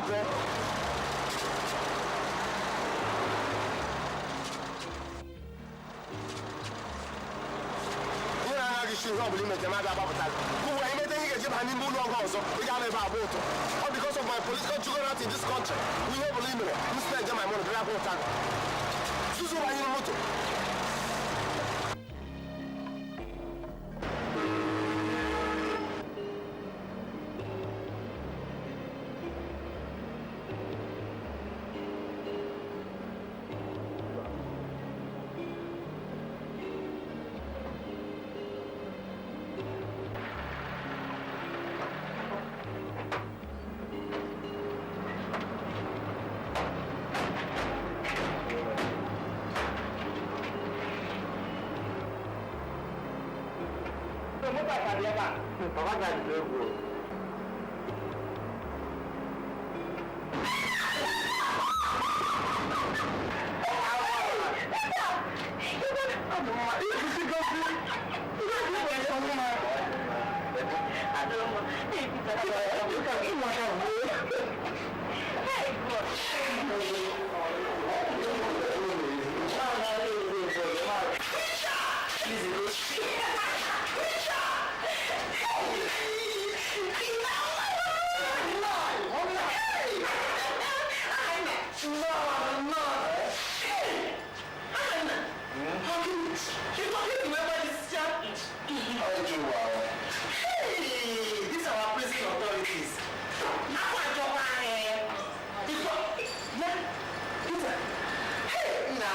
a pụọ. Ihe na-anaghị isi ihe ọ bụla imete ma abịa gbapụta gị. Ugbu a imete ihe ga-eji baa n'ime ụlọ ọgụ ọzọ, ị ga-anọ ebe agba ụtụ. Ọ because of my political juggernaut in this country. Ihe ọ bụla i mere, m spend my money bịa kwụ ụta gị. Susu banyere moto. Papa ga-adị egwu. Hey, these are our prison authorities. Akwa achọkwa anyị. Before, yeah, Peter. Hey, nna.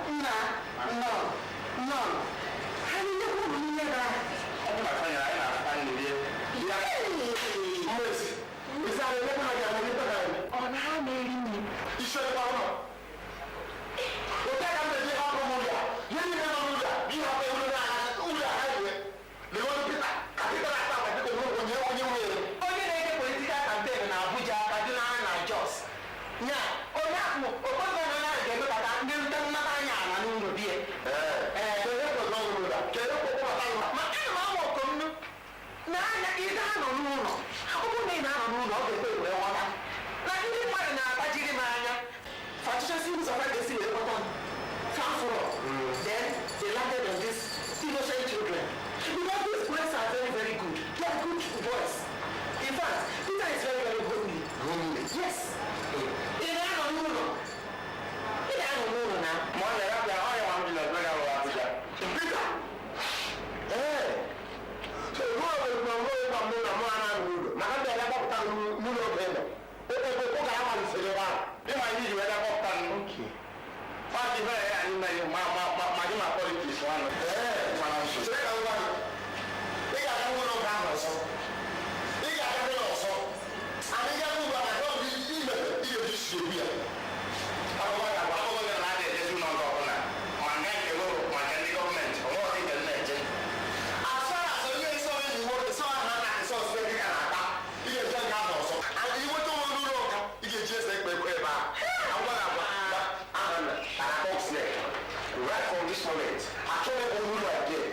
Nna, no, no. Ha niile kwuru ihe na. Mmezi, isi a na-emekwa ha ga-emekwa ha eme. Ọ na ha na-eri nri. Isi ọdịkwa ụlọ. Ote aka m na-eji hapụ m ụlọ a. Ihe niile nọ n'ụlọ a, bụ ihe hapụ ụlọ a ụlọ a ha yi. Legodu Peter, ka Peter na-ata agwa dịka onye onye nwe ya. Onye na-ede political campaign na Abuja, Kaduna na Jos. Nya, onye ahụ okpokpo na onye ahụ ga-emekọta ndị nta nnata anya ala n'ụlọ bie. Ee, kedu ekwe n'ụlọ a? Kedu ekwe kpọbata ụlọ? Ma ana m ama okomnu na anya ị ga-anọ n'ụlọ. Ọ bụrụ na ị na-anọ n'ụlọ, ọ ga-ekwe wee ghọta. Na ndị mmadụ na-akpachiri m anya. Fachịchasị ụzọ ha ga-esi wee ghọta m. Fafụrụ. Then they landed on these innocent children. Because these boys are very, very good. They are good boys. In fact, Peter is very, very homely. Homely. Yes. Ị na-anọ n'ụlọ. Ị na-anọ n'ụlọ na. Ma ọ na-erapụ ya, ọ ya nwa m ji na Ọzọ ga-awụ Abuja. Peter! Ee. So, mụ nwere mgbe mụ ịgba mụ na mụ anaghị n'ụlọ. Maka ndị ọbịa gbapụta n'ụlọ oge nọ. Ebe ụka ya malitere ebe ahụ. Ịma ihe iji wee gbapụta m. Pati mere ya anyị mere ma ma ma ma gị ma politics nwanne. Ee. Mana nso. Chere ka m gwa gị. Ị ga-aga ụlọ ụka ahụ ọzọ. Ị ga-aga ụlọ ọzọ. Anyị ga ụlọ maka ọ bụ ime ị ga-eji si ebi ya. Akwụkwọ ga-agba akwụkwọ gị na adị ejezi ụlọ nke ọbụla. Ma nga nke gụrụ ma nke ndị gọọmenti, onwe ọdị nke m na-eje. As far as onye nsọ enyi nwoke nsọ ahụ na nsọ nsọ gị ga na-ata, ị ga-eje nke ahụ ọzọ. And ị nweta onwe n'ụlọ ụka, ị ga-eji ese ekpe ekpe ebe ahụ. Agwa gị agwa, aha nna, akpọ snake. Right from this moment, achọghị m ụlọ again.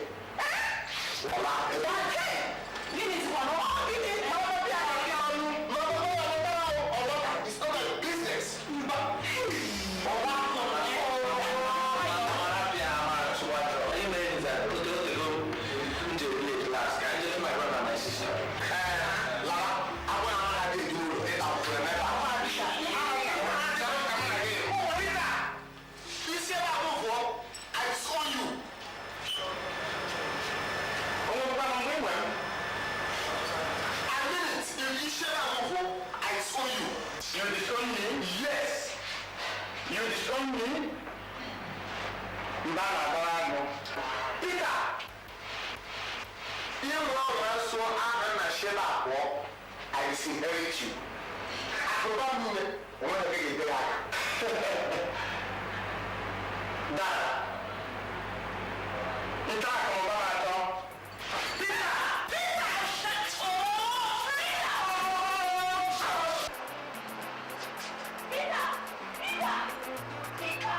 Ọla, ebe ahụ. Gịnị sịkwa na ọ gịnị ma ọ bịa bịa ọnụ? No, no, no, no, no, no, no, it's not my business. Ọla, Ọ na-apịa ama nsogbu adọrọ. Ihe mere nza ote otego m ji ebule class ka m jere my brother and my sister. Ee, lara, agwa na ha ga-eji ụlọ ịta akwụkwọ ebe a. Chere ka m na gị. Peter, isi ebe a pụọ, I saw you. O nwekwana mgbe ị nwere m? I mean it. If isi ebe a pụọ, I saw you. You disown me? Yes. You disown me? Mba na-agbara agụ. Peter, ihe nwere ọrụ nsọ aha na si ebe a pụọ, I disinherit you. Akụrụba m niile, onweghị ebe ga-ede ya aka. Dad, nta akụnụba m atọ. Peter! Peter! Oh! Peter! Peter! Peter! Peter!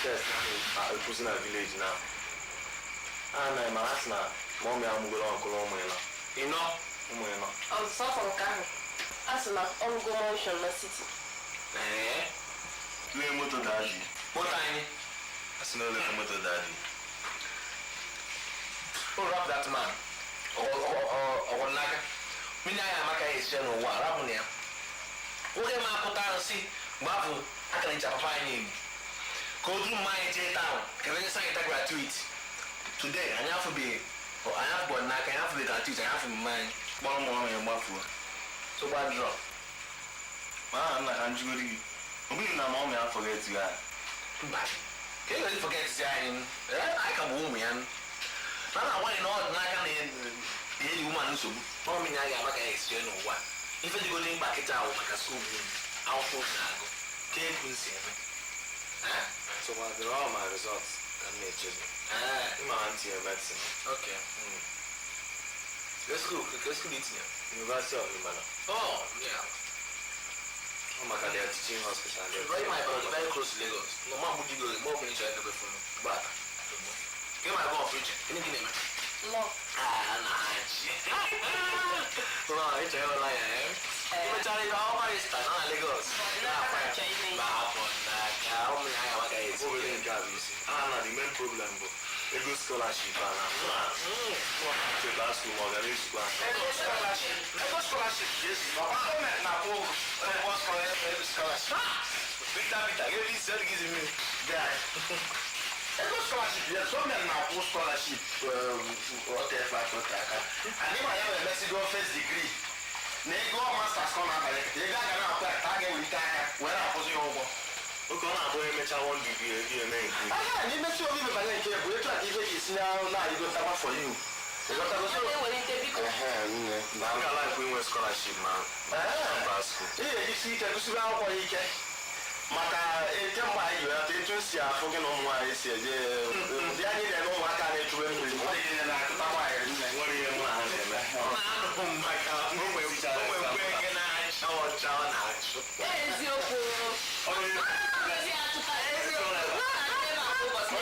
Latest na-ekwuzi na village na a na ma a sị na mummy amụgoro ọkụrụ ụmụ ịnọ. Ịnọ? Ụmụ ịnọ. Ọzọ nke ahụ, a sị na ọrụgo mansion na city. Ee. Lee moto daddy. Moto anyị. A sị na ole ka moto daddy. Oh, rap that man. Ọgwọ n'aka. Mmiri anyị amaka ya esicha n'ụwa, rapụ na ya. Nwoke ma apụta nsị mgbe afọ akara ncha papa anyị enyi. Ka o duru mma anyị jee town, ka onye sayịta gratuit. Today, anyị afụbeghị, anyị afụbeghị n'aka, anyị afụbeghị gratuit, anyị afụbeghị mma anyị. Kpọrọ m ọrụ ya gbafuo. Tụgba drọ. Ma aha nna ka njugoro gị. Ọ bụghị na mummy afọghị ya. Mba. Ka e nwere forget si anyị, anyị ka bụ ụmụ ya. Na na-agwa anyị na ọ dị n'aka na enyi woman nsogbu. Ọ mmiri anyị ga-ama ka ya esi n'ụwa. Ife dịgodo mkpa kịta ahụ maka skuul unu, akwụkwọ unu na-agụ, ka ekwu nsi eme. So ma dịrị all my results ka m na-echezi. Ịma na ntị medicine. Okay. Ke school itinye? University of Ibadan. Oh, yeah. Ọ maka their teaching hospital. Very my brother, very close to Lagos. No ma mbu digo, mo bụ nchọ ebe funu. Gbata. Ke ma go preach. Kini gini me? Law. Ah, na achị. Law, ịchọ ịrụ lawyer, eh? Imechara ibe akwụkwọ barrister nọ na Lagos. Ma hapụ n'aka ụmụ ya agaghị amaka ya esi. Obere nke a bụ isi. Aha na the main problem bụ ego scholarship a na cheta school ma ọ gara ezukwa. Ego scholarship. Ego scholarship ga-ezu. Ọkwa gọọmenti na-akwụ ụgwọ ego scholarship. Bita bita, ebe isi ọ dịghịzi mmiri. Ego scholarship ya, gọọmenti na-akwụ scholarship ọtefe aka ote aka. Anyị ma ya na-emesigo first degree. Na ego masters ka ọ na-abanye ego a ga na-akwụ ya ka a ga-ewelite aka wee na-akwụzi ya ụgwọ. Oge ọ na-abụ emecha one degree ego eme nke. Aha, na imesi obi banye nke bụ etu a ka ife ga-esi na na-arịgotakwa for you. Ịghọtago? So, Na-ewelite biko. ehe, nne, M ga-alaikwa inwe scholarship ma mba school. ị ga-ejisi ike gụsiri akwụkwọ ya ike maka kemgbe anyị ji welata etu esi afụ gị na ụmụ nwaanyị si eje ụdị anyị na-eme ụmụaka na-echube mmiri Nwere ihe mụ na ha na-eme. Na-anụ maka ụmụ ekwe na-acha ọcha ọ na-achụ. Eziokwu. Ezi atụta eziokwu. Na nne m abụ ụbọchị.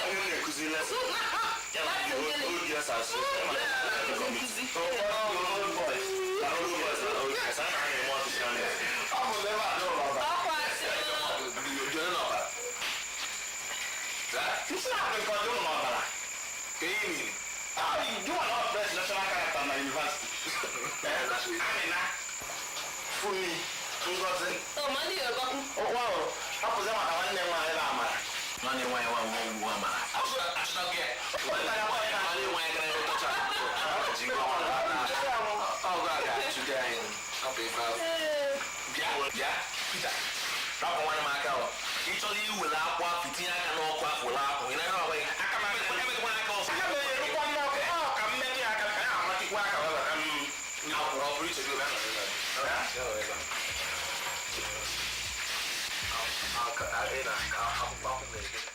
Onye na-ekuzi lesson. Ya na the old girls association. Nkuzi. Old boys. Na old boys na old girls. A na-eme official meeting. Ọ bụ ebe a dị ụlọ ọba. Ọkwa asị. Dị onye n'ọbara. Nsị na-abụ nke ọ dị ụlọ n'ọbara. Ka ihe mere. Ah, you are not best national character na university. Amina, Funmi, Ngozi. Ọ ma ndị Yoruba kwu. Wow, hapụzi maka nwanne m nwaanyị bụ Amara. Nwanne nwaanyị nwa nwa ugwu amara. Achụta gị. Nwanne nwaanyị gara ebe tọcha. Ọgụ a ga-achụte anyị. Hapụ ife ahụ. Bịa, bịa, Peter. Rapụ nwanne m aka ọ. Ị chọrọ iwere akwụ afọ itinye aka n'ọkụ afọ were akwụ. Ị na-ahụ agwa gị. Aka m emekwa aka ọzọ. Aka m erukwa n'ọkụ, ọ ka m metụ ya aka ka ya amatikwa aka wee bata m. Akwụrụ ọ pụrụ iche gị bịa nọrọ ebe a. Bịa nọrọ ebe a. Ị na-aka akwụkwọ akwụ mere gịnị?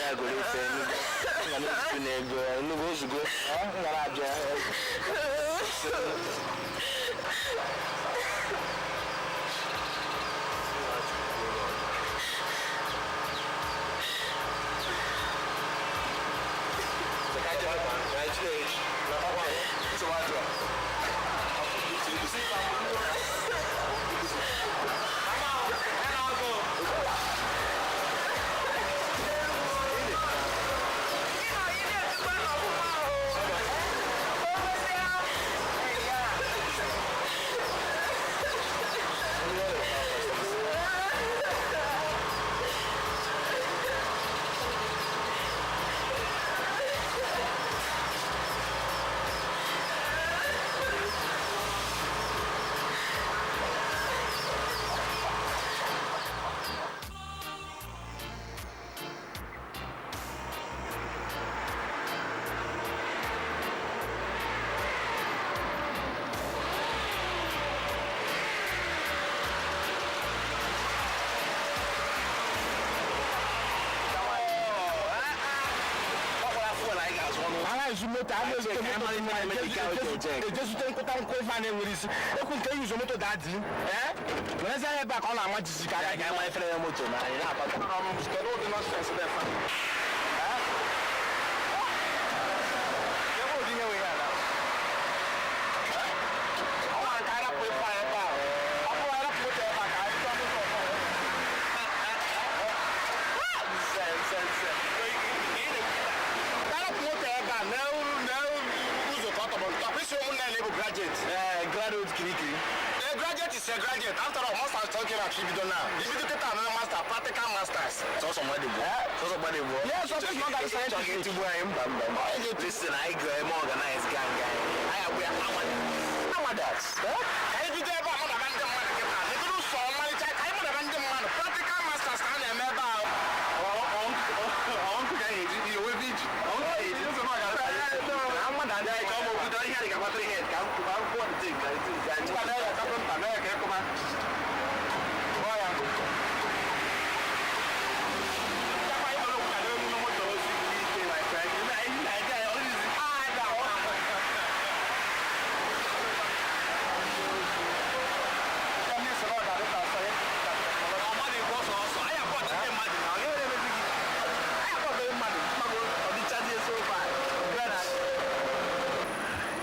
Ego ozugbo, m gara abịa. Ejezute nkụta nkụ ife a na-enwere isi ekwu nke yuzo moto daa dị werezi anya ebe a ka ọ na-ama jijiji ka aga ama efere ya moto na anyị na-akpata kedu ụdị nọsens dị efe Graduate kirikiri. A graduate is a graduate. After all, masters talking about ibido now. Ibido kita another master, practical masters. So somebody go. So somebody go. Yes, so it's not that scientific. Listen, I go more organized gang gang. I we are Amadas. Ka ibido ebe a mụ na ndị mmadụ kịta. Ibido sọ ọmalịcha ka anyị mụ na ndị mmadụ practical masters ka a na-eme ebe a.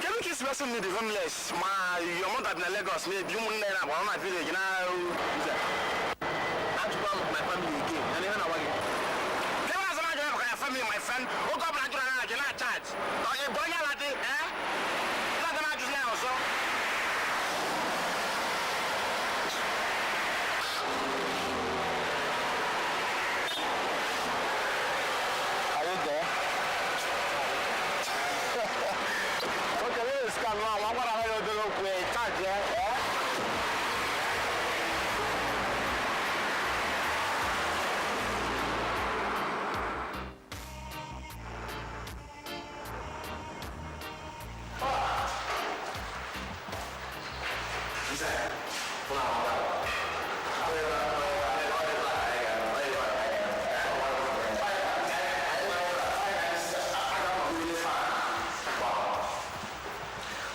Kedu ka isi mesị ndị homeless ma your mother bi na Lagos ma ebi ụmụnne ya na-agba na village na Achụkwa m my family again. Na ihe na-agwa gị. Kedu azụ na ajụrụ maka ya family my friend oge ọbụla jụrụ na ajụ na charge ọ bụ onye ala dị eh na-aga na ajụzi ya ọzọ. Are you there? Okay, where is Scan now? I'm gonna have you go charge, yeah?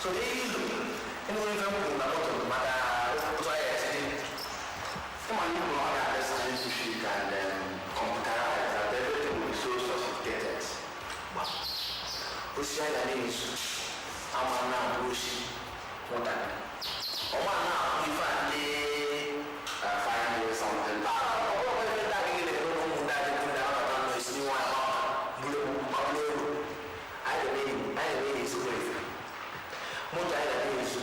So ilu enwere ife m kwuru na moto maka otu anyị esi dị Come on, you know that this scientific and computerized, that everything will be so sophisticated. Osisi anyị ga na-ezu ama na-abụ osi nwatakịrị ọma na-abụ ife a ndị Find something. ọ bụrụ ife ndị adịghị na-eme na ụmụ ndị adịghị ndị anabata nọ esi nwa bụrụ mabụrụ ego anyị ga na-ezigbo ife moto anyị ga na-ezu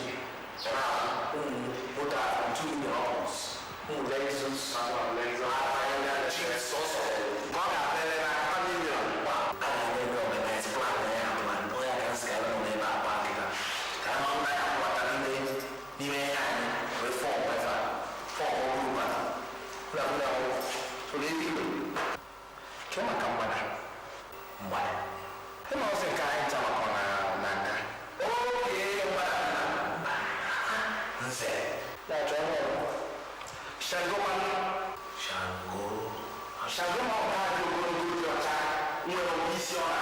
ga na-abụ ụmụ moto a ntu nwunye ọkụs ụmụ Lexus sọsọ Ka ọ ga-abịa na aka million. A ga-eme organize plan na ya plan onye aka nsị ka ebe nọ n'ebe akpa akịka ka ama mma ya kwata n'ime n'ime ihe anyị wee fọm efe a fọm ọrụ a ụlọ akwụkwọ akwụkwọ ụlọ ebe igwe Ke maka mgbada. mgbada. Ịma ọsị nke anyị ncha maka ọ na nga. Oge mgbada nze. Na-achọ ọhụrụ. Shango kwanụ. Shango. Shango ma ọ ga-adị ogologo dị ọcha nwere isi ọ na